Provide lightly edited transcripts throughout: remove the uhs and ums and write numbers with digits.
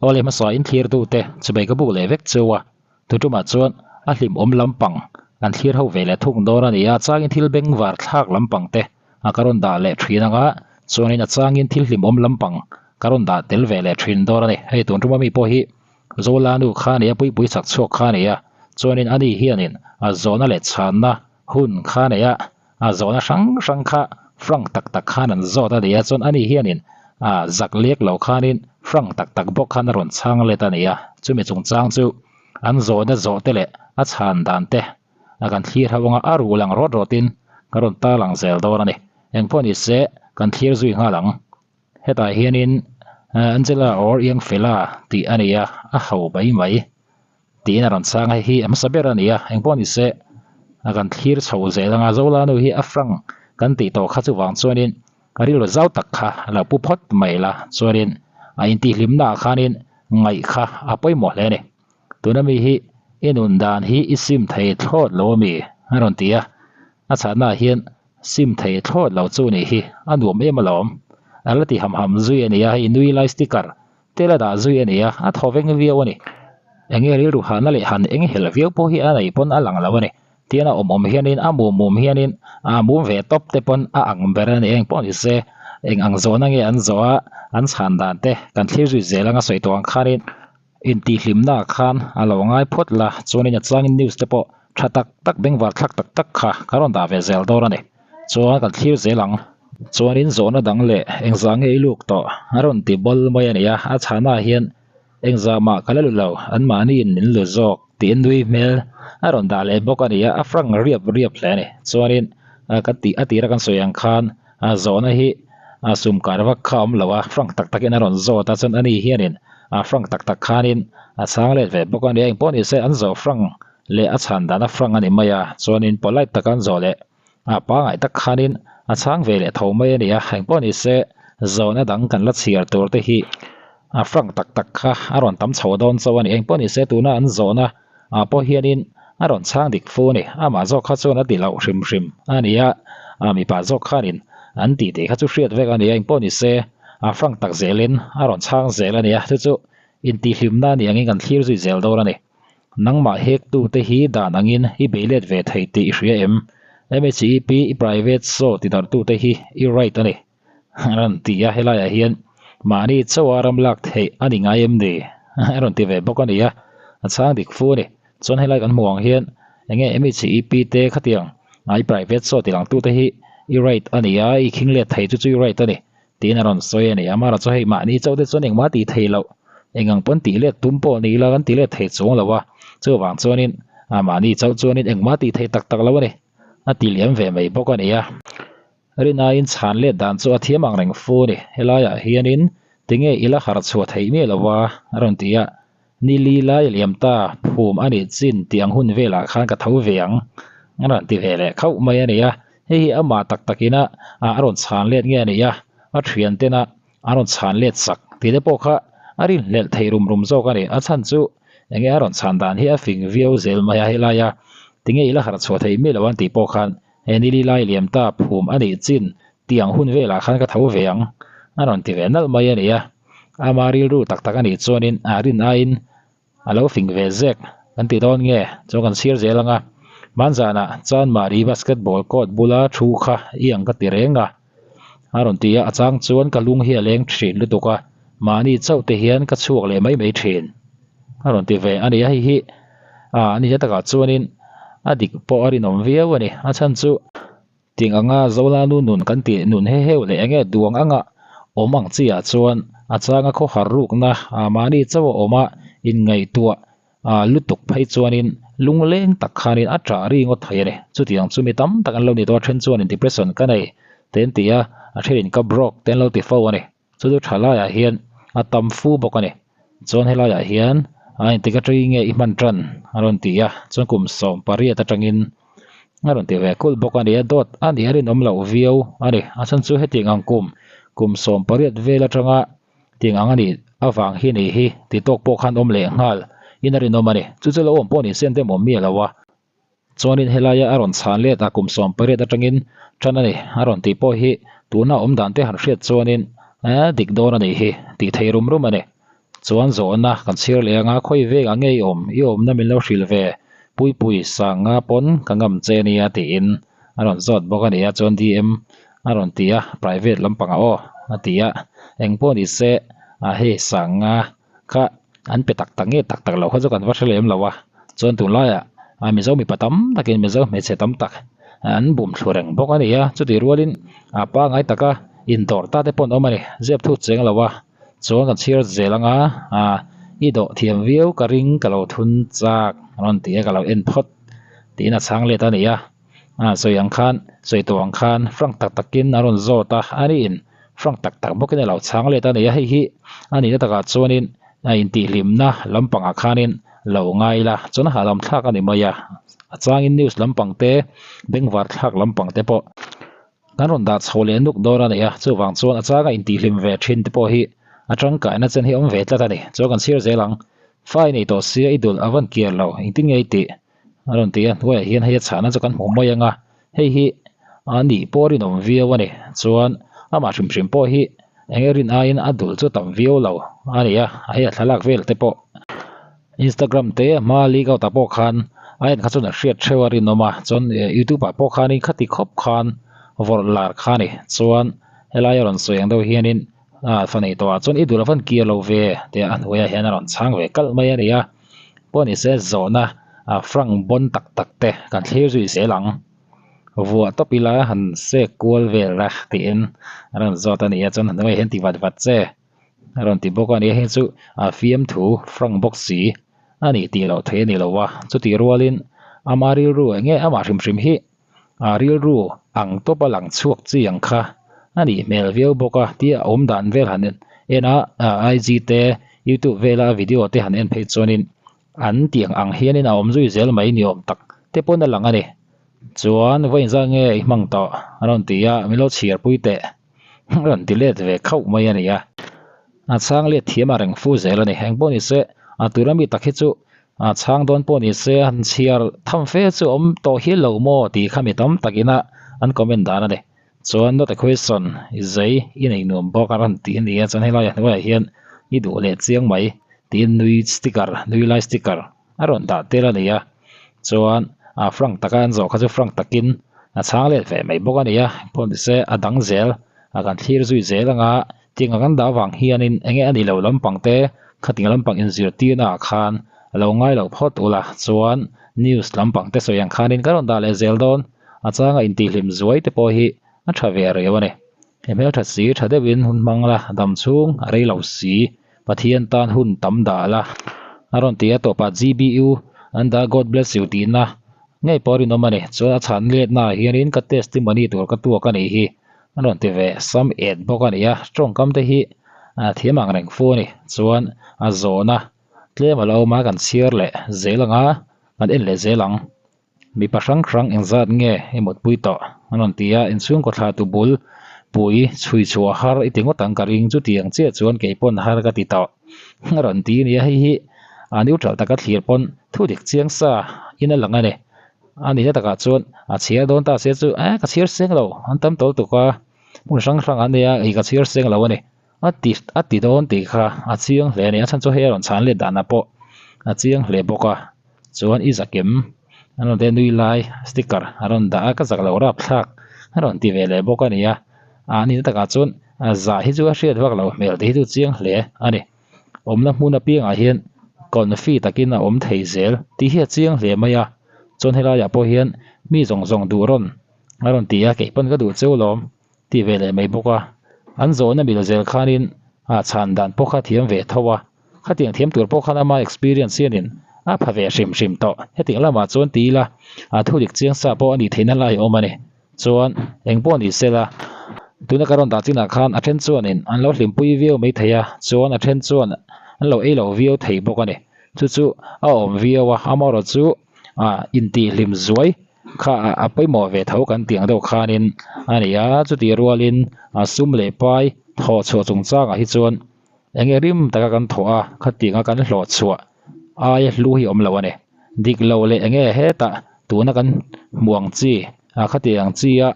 Awle hmasa in thlir tu te chubei ka buk leh vek cheu a, tutumah chuan a hlimawm lampang kan thlir ho ve leh thung dawn a ni a, changin thil bengvar thlak lampang te a ka rawn dah leh thin anga chuanin a changin thil hlimawm lampang ka rawn dah tel ve leh thin dawn a ni. Hei tun tuma mi pawh hi Zolanu kha a ni a, Puipui chak chhuak kha a ni a, chuanin ani hianin a zawhna leh chhanna hun kha a nei a, a zawhna hrang hrang kha frank tak tak khan an zawt a ni a, chuan ani hianin a zak lek lo khanin frank tak tak bawk khan a rawn chhang let a ni a, chumi chungchang chu an zawhna zawh te leh a chhan dan te a kan thlir ho anga a ruh lang rawt rawtin ka rawn tarlang zel dawn a ni. Engpawh ni se kan thlir zui nghal ang. Hetah hianin Angela or Iangfela tih a ni a, a ho mai mai. Tiin a rawn chhang a, hei hi a hmasa ber a ni a, engpawh ni se a kan thlir chho zel anga Zolanu hi a frank kan tih tawh kha chuvang chuanin ka rilru zau tak kha a lo pu phawt mai la chuanin a intihhlimna ah khanin ngaih kha a pawimawh hle a ni. Tuna mi hi i nun dan hi i sim thei thlawt lo ami? a rawn ti a, a chhahna ah hian sim thei thlawt lo chu nih hi a nuam em alawm a la ti ham ham zui a ni a, hei nui lai sticker Tel a dah zui a ni a, a thaw veng viau a ni. Enge rilru hahna leh han eng helh viau pawh hi a nei pawn a lang lo a ni. Tian a awm awm hianin a mum mum hianin a mum ve tawp te pawn a ang ber a ni. Eng pawh ni se, eng ang zawhna nge an zawh a, an chhan dan te kan thlir zui zel anga sawi tawh ang khanin intihhlimna ah khan a lo ngai phawt la, chuanin a changin news te pawh tha tak tak bengvar thlak tak tak kha ka rawn dah ve zel dawn a ni. Chuan kan thlir zel ang. Chuanin zawhna dang leh engzah nge i luk tawh? A rawn ti bawl mai a ni a, a chhana hian engzah mah ka la lu lo, anmahniin min lu zawk tiin nui hmel a rawn dah leh bawk a ni a, a frank riap riap hle a ni. Chuanin ka tih a tira kan sawi ang khan zawhna hi a sum kar vak kha a awm lo a, frank tak takin a rawn zawt a, chuan ani hianin frank tak tak khanin a chhang let ve bawk a ni a, engpawh ni se an zawh frank leh a chhan dan a frank a ni mai a, chuanin polite taka an zawh leh A pangai tak khanin a chhang ve leh tho mai a ni a, engpawh ni se zawhna dang kan la chhiar tur te hi a frank tak tak kha a rawn tam chho dawn chauh a ni. Engpawh ni se tuna an zawhna ah pawh hianin a rawn chhang dik fu a ni. Amah zawk kha chuan a ti loh hrim hrim a ni a, a mipa zawk khanin an tih tih kha chu hriat vek a ni a, engpawh ni se a frank tak zelin a rawn chhang zel a ni a, chu chu intihhlimna a ni angin kan thlir zui zel dawn a ni. Nangmah hektute hi dan angin i bei let ve thei tih i hria em? MHEP i private show ti darhtute hi i right a ni. A rawn ti a, helaiah hian mahni chauha ram lak theih a ni ngai em ni? A rawn ti ve bawk a ni a, a chhang dik fu a ni. Chuan helai kan hmuh ang hian enge MHEP te khatiang i private show ti langtute hi i right a ni a, i khing let thei chu chu i right a ni. Tiin a rawn sawi a ni. Amara chu hei mahni chauh te chuan engmah tih thei loh, eng ang pawn tih let tum pawh ni ila kan ti let thei chuang lo a, chuvang chuanin a mahni chauh chuanin engmah tih thei tak tak lo a ni. A ti liam ve mai bawk a ni a. Rinaiin chhan let dan chu a thiam ang reng fu a ni. Helaiah hianin tinge i la harh chhuah theih miah lo a? a rawn ti a. Ni li lai a liam ta, phum a nih chin tih ang hun velah khan ka tho ve ang a rawn ti ve leh khauh mai a ni a. Hei hi amah tak takin a a rawn chhan let nge a ni a, a thian tena a rawn chhan let sak tih te pawh kha a rinhlelh thei rum rum zawk a ni. A chhan chu enge a rawn chhan dan hi a fing viau zel mai a, helaia tinge i la harh chhuah theih miah lo an tih pawh khan he ni li lai liam ta phum a nih chin tih ang hun velah khan ka tho ve ang a rawn ti ve nalh mai a ni a. Ama rilru tak tak a nih chuanin a rin aiin A lo fing ve zek kan ti dawn nge chuan kan chhiar zel ang a, hmanzanah Chanmari basketball court bula thu kha i ang ka ti reng a, a rawn ti a, a chang chuan ka lung hi a leng thin lutuk a, mahni chauh te hian ka chhuak leh mai mai thin a rawn ti ve a ni a, hei hi a ni hla takah chuanin a dik pawh a rinawm viau a ni, a chhan chu. Ting anga Zolanu nun kan tih nun he heu leh enge duang anga awm ang chi ah chuan a changa khawhar rukna ah mahni chauh a awm a inngaihtuah ah lutuk phei chuanin lungleng tak khanin a ṭah ri ngawt thei a ni. Chutiang chu mi tam tak an lo ni tawh a then chuanin depression ka nei te an ti a, a thenin ka broke te an lo ti fo a ni. Chu chu tha laiah hian a tam fu bawk a ni. Chuan helaiah hian a intik atangin nge i hman tan a rawn ti a, chuan kum 18 atangin a rawn ti ve kulh bawk a ni a, dawt a nih a rinawm loh viau a ni. A chhan chu hetiang ang kum kum 18 vel atanga tiang ang a nih avang hi nih hi ti tawk pawh khan awm leh nghal in a rinawm a ni. Chu chu lo awm pawh ni se an demawm miah lo a. Chuanin helaia a rawn chhan let a kum 18 atangin tan a ni a rawn tih pawh hi tuna awm dan te han hriat chuanin eh dik dawn a nih hi tih thei rum rum a ni. Chuan zawhna kan chhiar leh anga khawi vengah nge i awm? I awmna min lo hrilh ve. Puipui sanga pawn ka ngam che nia tiin a rawn zawt bawk a ni a, chuan DM a rawn ti a, private lampangah aw a ti a, engpawh ni se a hei sanga kha an pe tak tak nge tak tak lo kha chu kan va hre lem lo a, chuan tunlaiah a Mizo mipa tam takin Mizo hmeichhe tam tak an bum thlu reng bawk a ni a, chutih rualin a pangai taka indawr ta te pawh an awm a ni, zep thut cheng lo a. Chuan ka chhiar zel anga ah i dawh thiam viau ka ring ka lo thun chak a rawn ti a ka lo en phawt tiin a chhang let a ni a ah sawi ang khan sawi tawh ang khan frank tak takin a rawn zawt a a niin frank tak tak bawkin a lo chhang let a ni a hei hi a nihna takah chuanin a intihhlimna lampangah khanin lo ngai ila chuan a hahdam thlak a ni mai a a changin news lampang te bengvar thlak lampang te pawh. Kan rawn dah chho leh nuk dawn a ni a, chuvang chuan a changa intihhlim ve thin te pawh hi a tangkaina chen hi a awm ve tlat a ni. Chuan kan chhiar zel ang, Fa i nei tawh sia i dul a van kiar lo, engtin nge i tih? a rawn ti a, hnuaiah hian hei a chhahna chu kan hmu mai ang a, hei hi a nih pawh rinawm viau a ni. Chuan amah hrim hrim pawh hi eng nge rin aiin a dul chu tam viau lo a ni a, hei a thlalak vel te pawh. Instagram te hma leak out ah pawh khan a en kha chuan a hriat theuh a rinawm a chuan youtube ah pawh khanin khati khawp khan vawrh lar kha a ni chuan helai a rawn sawi ang deuh hianin ah fa nei tawh ah chuan i duh loh van kir lo ve tih a hnuaiah hian a rawn chhang ve kalh mai a ni a pawh ni se zawhna ah frank bawn tak tak te kan thlir zui zel ang vuah tawp ila han sek kual vel la tiin a rawn zawt a ni a chuan a hnuaiah hian ti vat vat che. A rawn ti bawk a ni heng chu a fiamthu frank bawk si a nih tih loh theih a ni lo a chutih rualin ama rilru eng nge amah hrim hrim hi a rilru ang tawpa lang chhuak chi ang kha a nih hmel viau bawk a tia awm dan vel han en a IG te youtube vela video te han en phei chuanin an tiang ang hianin a awm zui zel mai ni awm tak te pawn a lang a ni chuan vawiin zat nge i hmang tawh a rawn ti a min lo chhiar pui teh. A rawn ti let ve khauh mai a ni a, a chhang let thiam a reng fu zel a ni. Eng pawh ni se, a tura mi tak hi chu a chhang dawn pawh ni se, han chhiar tham fe chu awm tawh hial lo maw tih kha mi tam takin a an comment dan a ni. Chuan not a question, i zei i nei nuam bawk a rawn ti a ni a, chuan helaiah hnuaiah hian i duh leh chiang mai tiin nui sticker, nui lai sticker a rawn dah tel a ni a chuan a frank taka an zawh kha chu frank takin a chhang let ve mai bawk a ni a pawh ni se a dang zel a kan thlir zui zel anga tiang ang an dah avang hianin eng nge a ni lo lampang te khating lampang inzirtirna ah khan a lo ngai lo phawt ula chuan news lampang te sawi ang khanin ka rawn dah leh zel dawn a changa intihhlim zuai te pawh hi a tha ve reu a ni he hmeltha si tha deuhin hun hmang la dam chhung a rei lo si. Pathian tan hun tam dah la. A rawn ti a tawpah GBU an dah God bless you tihna ngei pawh a rinawm a ni. Chuan a chhan letna ah hianin ka testimony tur ka tuak a nih hi a rawn ti ve sam et bawk a ni a. Tawngkam te hi a thiam ang reng fu a ni. Chuan a zawhna tlem a lo awm a kan chhiar leh zel ang a, kan en leh zel ang. Mipa hrang hrang engzat nge i mutpui tawh? A rawn ti a, inchhungkaw thla tu bul pui chhui chhuah har i ti ngawt ang ka ring chutiang chiah chuan kei pawn har ka ti tawh a rawn ti nia hei hi a neutral taka thlir pawn thu dik chiang sa in a lang a ni. A nihna takah chuan a chhiar dawn ta se chu eh ka chhiar seng lo an tam tawlh tuk a hmun hrang hrang an nei a ih ka chhiar seng lo a ni. A ti a ti dawn tih kha a chiang hle a ni a chhan chu hei a rawn chhan let danah pawh a chiang hle bawk a chuan i zakem an rawn tia nui lai sticker a rawn dah a ka zak loh rap thlak a rawn ti ve leh bawk a ni a a nihna takah chuan a zah hi chu a hriat vak loh hmel tih hi chu chiang hle a ni awmna hmun apiangah hian confi takin a awm thei zel tih hi a chiang hle mai a chuan helaiah pawh hian mi zawng zawng duh rawn a rawn ti a kei pawn ka duh cheu lawm. Ti ve leh mai bawk a, an zawhna mil zel khanin a chhan dan pawh kha thiam ve tho a, khatiang thiam tur pawh khan ama experience hianin a pha ve hrim hrim tawh. Hetiang lamah chuan ti ila a thu dik chiang sa pawh a nih theihna lai a awm a ni. Chuan eng pawh ni sela, tuna ka rawn dah chinah khan a then chuanin an lo hlimpui viau mai thei a, chuan a then chuan an lo ei lo viau thei bawk a ni. Chu chu a awm viau a, amaherawhchu intihhlim zuai Kha a pawimawh ve tho kan tih ang deuh khanin a ni a, chutih rualin a sum leh pai thawh chhuah chungchangah hi chuan eng nge rim taka kan thawh a, khatianga kan hlawh chhuah aia hlu hi a awm lo a ni. Dik lo leh eng nge hetah tuna kan hmuh ang chi, a khatiang ang chi a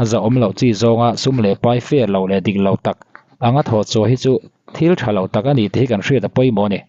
a zahawm loh chi zawnga sum leh pai fair lo leh dik lo tak anga thawh chhuah hi chu. Thil tha lo tak a ni tih hi kan hriat a pawimawh a ni.